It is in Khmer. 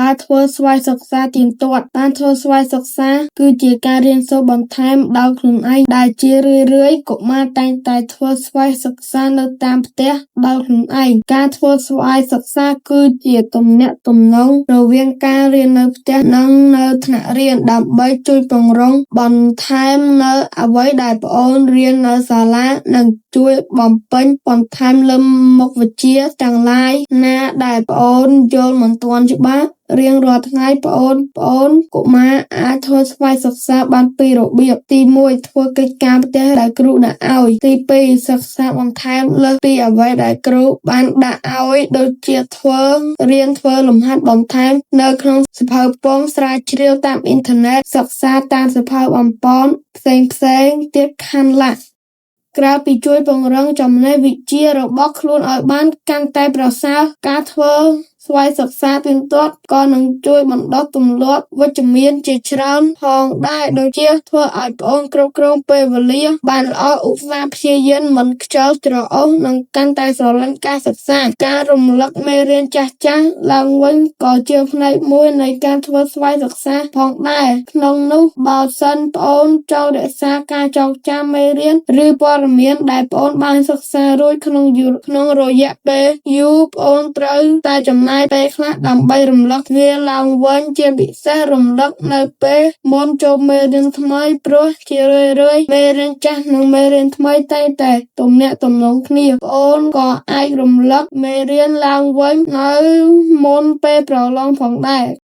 ការធ្វើស្វ័យសិក្សាទៀងទាត់ ការធ្វើស្វ័យសិក្សាគឺជាការរៀនសូត្របន្ថែមដោយខ្លួនឯង ដែលជារឿយៗ កុមារតែងតែធ្វើស្វ័យសិក្សានៅតាមផ្ទះដោយខ្លួនឯង ការធ្វើស្វ័យសិក្សាគឺជាទំនាក់ទំនងរវាងការរៀននៅផ្ទះនិងនៅថ្នាក់រៀន ដើម្បីជួយពង្រឹងបន្ថែមនូវអ្វីដែលប្អូនរៀននៅសាលា និងជួយបំពេញបន្ថែមលើមុខវិជ្ជាទាំងឡាយណាដែលប្អូនយល់មិនទាន់ច្បាស់ រៀងរាល់ថ្ងៃប្អូនៗកុមារអាចធ្វើស្វ័យសិក្សាបានពីររបៀប ទី១ ធ្វើកិច្ចការផ្ទះដែលគ្រូដាក់ឲ្យ ទី២ សិក្សាបន្ថែមលើសពីអ្វីដែលគ្រូបានដាក់ឲ្យដូចជាធ្វើរៀនធ្វើលំហាត់បន្ថែមនៅក្នុងសៀវភៅពុម្ព ស្រាវជ្រាវតាមអ៊ីនធឺណិត សិក្សាតាមសៀវភៅបំប៉នផ្សេងៗទៀតខាន់ឡាក់ ក្រៅពីជួយពង្រឹងចំណេះវិជ្ជារបស់ខ្លួនឲ្យបានកាន់តែប្រសើរ ការធ្វើស្វ័យសិក្សាទៀងទាត់ក៏នឹងជួយបណ្ដុះទម្លាប់វិជ្ជមានជាច្រើនផងដែរដូចជាធ្វើឲ្យប្អូនគ្រប់គ្រងពេលវេលាបានល្អឧស្សាហ៍ព្យាយាមមិនខ្ជិលច្រអូសនិងកាន់តែស្រឡាញ់ការសិក្សា ការរំលឹកមេរៀនចាស់ៗឡើងវិញក៏ជាផ្នែកមួយនៃការធ្វើស្វ័យសិក្សាផងដែរក្នុងនោះបើសិនប្អូនចង់រក្សាការចងចាំមេរៀនឬព័ត៌មានដែលប្អូនបានសិក្សារួចក្នុងក្នុងរយៈពេលយូរប្អូនត្រូវតែចំណាយពេលខ្លះដើម្បីរំលឹកវាឡើងវិញជាពិសេសរំលឹកនៅពេលមុនចូលមេរៀនថ្មីព្រោះជារឿយៗមេរៀនចាស់និងមេរៀនថ្មីតែងតែទំនាក់ទំនងគ្នាប្អូនក៏អាចរំលឹកមេរៀនឡើងវិញនៅមុនពេលប្រឡងផងដែរ។